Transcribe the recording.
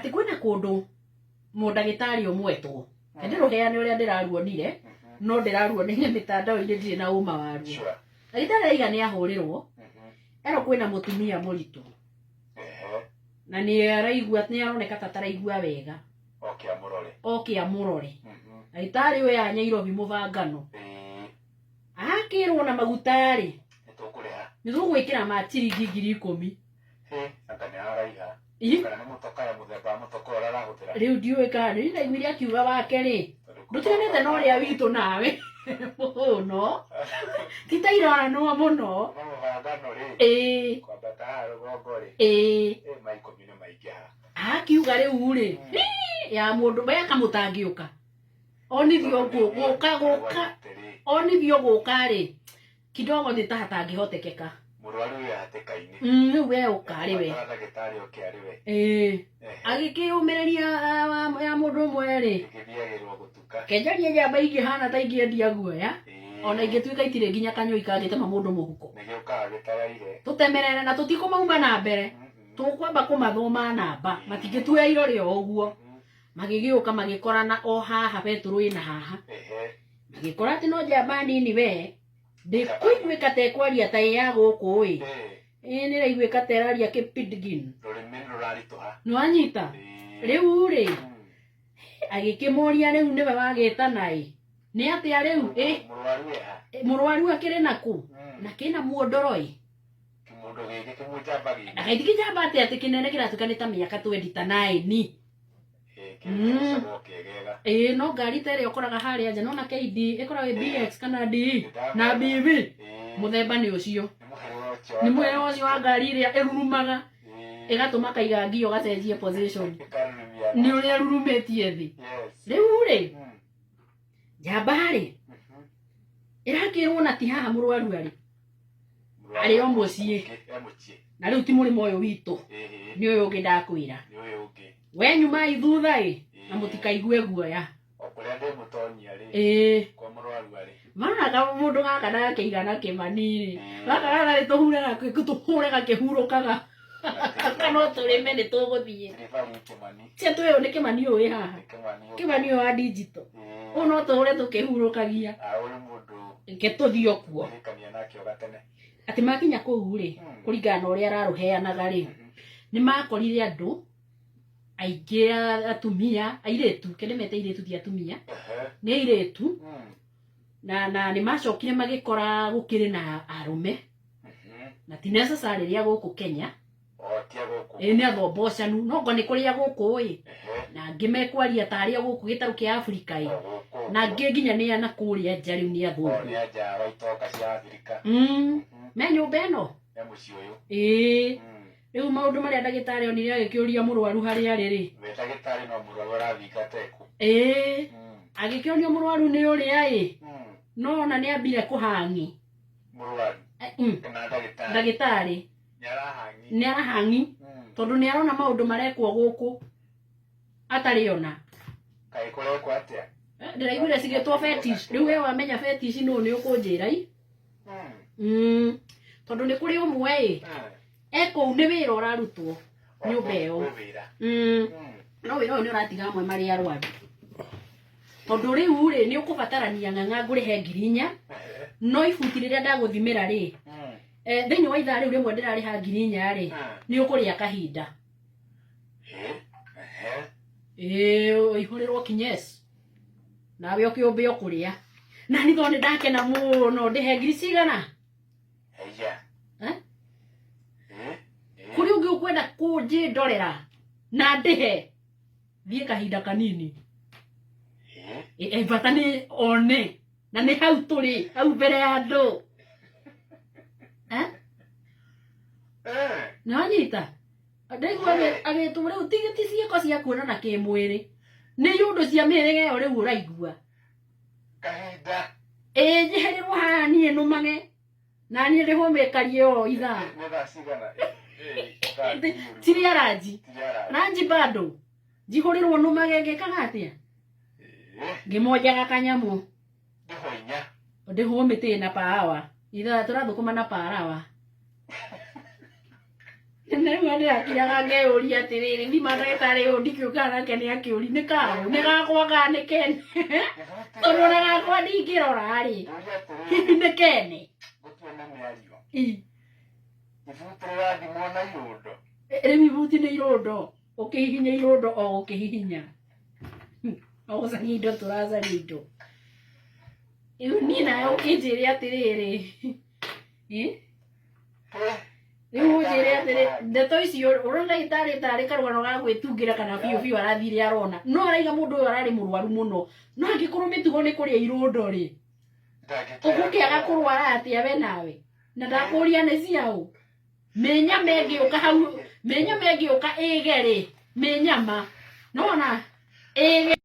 Atĩ kwĩna kũndũ mũndagĩtarĩ ũmwetwo ndĩrũheane ũrĩa ndĩraruonire, no ndĩraruonire mĩtandao-inĩ, ndirĩ na ũma waruo. Ndagĩtarĩ araiga nĩ ahũrĩrwo erwo kwĩna mũtumia mũritũ na nĩ araigua, nĩ aroneka ta ataraigua wega. Oke amũrore. Oke amũrore. Ndagĩtarĩ ũyũ ya Nyairobi mũbangano akĩrwo na maguta rĩ, Nĩ tũkũrĩha. Nĩ tũgwĩkĩra ma ciringi 10,000. Hĩ, anga nĩ haraiha. Ih. Kana nĩ mũtoka ya mũthemba wa mũtoka ũrĩa arahũthĩra. Rĩu ndiũĩ kana nĩ ndaiguire akiuga wake rĩ, Tondũ ndũtiganĩte na ũrĩa witũ nawe mũno, ti ta iroranwo mũno. Kuma mũbangano rĩ, kwambata haha rũgongo rĩ, ĩ ma 10 nĩ maingĩ haha. Akiuga rĩu rĩ, ya mũndũ we kamũtangĩũka onithio gũka gũka onithio gũka rĩ, kidogo nĩ ta hatangĩhotekeka. Mũrwaru wĩ hatĩka-inĩ. Rĩu we ũka rĩ we. Batara ndagĩtarĩ oke arĩ we. Agĩkĩyũmĩrĩria ya mũndũ ũmwe rĩ. Ĩgĩthiagĩrwo gũtuka. Kenjaria njamba ingĩhana ta ingĩendia guoya, ona ingĩtuĩka itirĩ nginya kanyũi kangĩtema mũndũ mũhuko. Nĩgĩũkaga gĩtaraire. Tũtemerere na tũtikũmauma na mbere, tũkwamba kũmathoma namba, matingĩtuoya irore o ũguo. Magĩgĩũka magĩkorana o haha betũrũ ĩna haha, magĩkora atĩ no njamba nini we ndĩkũiguĩka ta ĩkwaria ta ĩ ya gũkũ ĩ. Ĩ nĩ ĩraiguĩka ta ĩraria kĩ pidgin. Rũrĩmĩ nĩ rũraritũha. Nĩwanyita? Rĩu rĩ, agĩkĩmũria rĩu nĩwe wagĩtana ĩ nĩ atĩa rĩu ĩ? Mũrwaru eha? Mũrwaru akĩrĩ nakũ na kĩna muondoro ĩ? Kĩmũndũ gĩkĩ kĩmũnjamba gĩkĩ. Agaiti kĩnjamba atĩ atĩ kĩnene kĩratuĩka nĩ ta mĩaka twendi ta naĩni. Kĩgucagwo kĩegega. Ĩĩ, no ngari ta ĩrĩa ũkoraga harĩa nja nona KD ĩkoragwo ĩ BX kana DE na BV, mũthemba nĩ ũcio. Nĩ mũhĩrĩga ũcio wa Nĩ mũhĩrĩga ũcio wa ngari ĩrĩa ĩrurumaga ĩgatũma kaiga ngio gacenjie position. Ĩkarurumia. Nĩ ũrĩa ĩrurumĩtie thĩ. Rĩu rĩ, njamba rĩ, ĩrakĩrwo na ti haha mũrwaru arĩ, arĩ o mũciĩ. E mũciĩ. Na rĩu ti mũrĩmo ũyũ witũ, nĩ ũyũ ũngĩ ndakwĩra. Nĩ ũyũ ũngĩ. We nyumai thutha ĩ na mũtikaigue guoya. O kũrĩa ndĩmũtonyia rĩ, kwa mũrwaru arĩ. Maronaga mũndũ gaka na gakĩigana kĩmani rĩ, gaka gaka nĩ tũhuraga tũhũre gakĩhurũkaga, gaka no tũrĩme nĩ tũgũthiĩ. Tiribari kĩmani. Cia tũyũ nĩ kĩmani ũyũ wĩ haha. Nĩ kĩmani ũyũ. Kĩmani ũyũ wa digital. Ũyũ no tũhũre tũkĩhurũkagia. Ah, ũyũ mũndũ Reke tũthiĩ o kuo. ũhikania nake o gatene. Atĩ makinya kũu rĩ, kũringana na ũrĩa ararũheanaga rĩ, nĩ makorire andũ aingĩ atumia, airĩtu, kĩndĩ mete airĩtu ti atumia, nĩ airĩtu, na nĩ macokire magĩkora gũkĩrĩ na arũme, na ti necessary rĩa gũkũ Kenya. O ti a gũkũ. Ĩ nĩ athombocanu, no ngo nĩ kũrĩa gũkũ ĩ, na angĩ mekwaria ta arĩa gũkũ gĩtarũ kĩa Afrika ĩ, O gũkũ. Na angĩ nginya nĩ a na kũrĩa nja rĩu nĩ O athũngũ. nĩ anja wa itoka cia Afrika. Me nyũmba ĩno? Me mũciĩ ũyũ. Ĩĩ. Rĩu maũndũ marĩa ndagĩtarĩ onire agĩkĩũria mũrwaru harĩa arĩ rĩ. We ndagĩtarĩ no mũrwaru arathingata ekũ. Ĩĩ. Agĩkĩonio mũrwaru nĩ ũrĩa ĩ. No ona nĩ ambire kũhang'i. Mũrwaru. Kana ndagĩtarĩ. Ndagĩtarĩ. Nĩ arahang'i. Nĩ arahang'i. Tondũ nĩ arona maũndũ marekwo gũkũ atarĩ ona. Kaĩ kũrekwo atĩa? Ndĩraiguire cigĩtwo fetish. Rĩu we wamenya fetish nũ nĩ ũkũnjĩra i. Tondũ nĩ kũrĩ ũmwe ĩ. E kũu nĩ wĩra ũrarutwo nyũmba ĩyo. Kwĩ wĩra. No wĩra ũyũ nĩ ũratiga amwe marĩ arwaru. Tondũ rĩu rĩ, nĩ ũkũbatarania ng'ang'a ngũrĩhe 4,000, no ibuti rĩrĩa ndagũthimĩra rĩ, thĩinĩ wa ithaa rĩu rĩmwe ndĩrarĩha 4,000 rĩ, nĩ ũkũrĩa kahinda. Ĩĩ, ũihũrĩrwo kinyes. Nawe ũkĩũmbe ũkũrĩa. Na nĩ tondũ nĩ ndakena mũno, ndĩhe ngiri cigana? Haiya. Eh? Kũrĩ ũngĩ ũkwenda kũnjĩndorera na ndĩhe thiĩ kahinda kanini. Bata nĩ one na nĩ hau tũrĩ hau mbere ya andũ. Eh? Nĩ wanyita? Ndaigua agĩtwo rĩu ti ciĩko cia kuonana kĩmwĩrĩ, nĩ iũndũ cia mĩhĩrĩga ĩyo rĩu ũraigua. Kahinda. Ĩĩ, njehererwo haha niĩ nũmage na niĩ ndĩhwo mĩkarie o ithaa. Nĩ thaa cigana? Thaa ti mũru. Tirĩa ranji. Tirĩa ranji. Ranji bado njihũrĩrwo nũmage ngĩkaga atĩa? Ngĩmonjaga kanyamũ. Ndĩhwo 4. Ndĩhwo mĩtĩ na pawa ithaa tũrathũkũma na parawa. Na rĩu ndĩrakiraga ngeyũria atĩrĩrĩ, thima ndagĩtarĩ ũyũ ndikĩũkaga nake nĩ akĩũri nĩ kaũ nĩ gakwa kana nĩ kene, tondũ ona gakwa ndingĩrora rĩ, Ndũria atĩrĩrĩ, nĩ kene. Gũtue na mĩario. Ĩ. Ibuti rĩrathimwo na irũndo. Rĩu ibuti nĩ irũndo, ũkĩhihinya irũndo o gũkĩhihinya, o gũcaria indo, tũracaria indo. Rĩu niĩ nawe ũkĩnjĩre atĩrĩrĩ, ĩ? Rĩu ũnjĩre atĩrĩ, ndeto icio ũrona ndagĩtarĩ tarĩ karũgano ga gwĩtungĩra kana biũ biũ arathire arona no araiga mũndũ ũyũ ararĩ mũrwaru mũno, no angĩkorwo mĩtugo nĩ kũrĩa irũndo rĩ, ũgũkĩaga kũrwara atĩa we nawe? Na ndakũria nĩ ciaũ mĩnyama ĩngĩũka hau, mĩnyama ĩngĩũka ĩge rĩ, mĩnyama nona ĩge.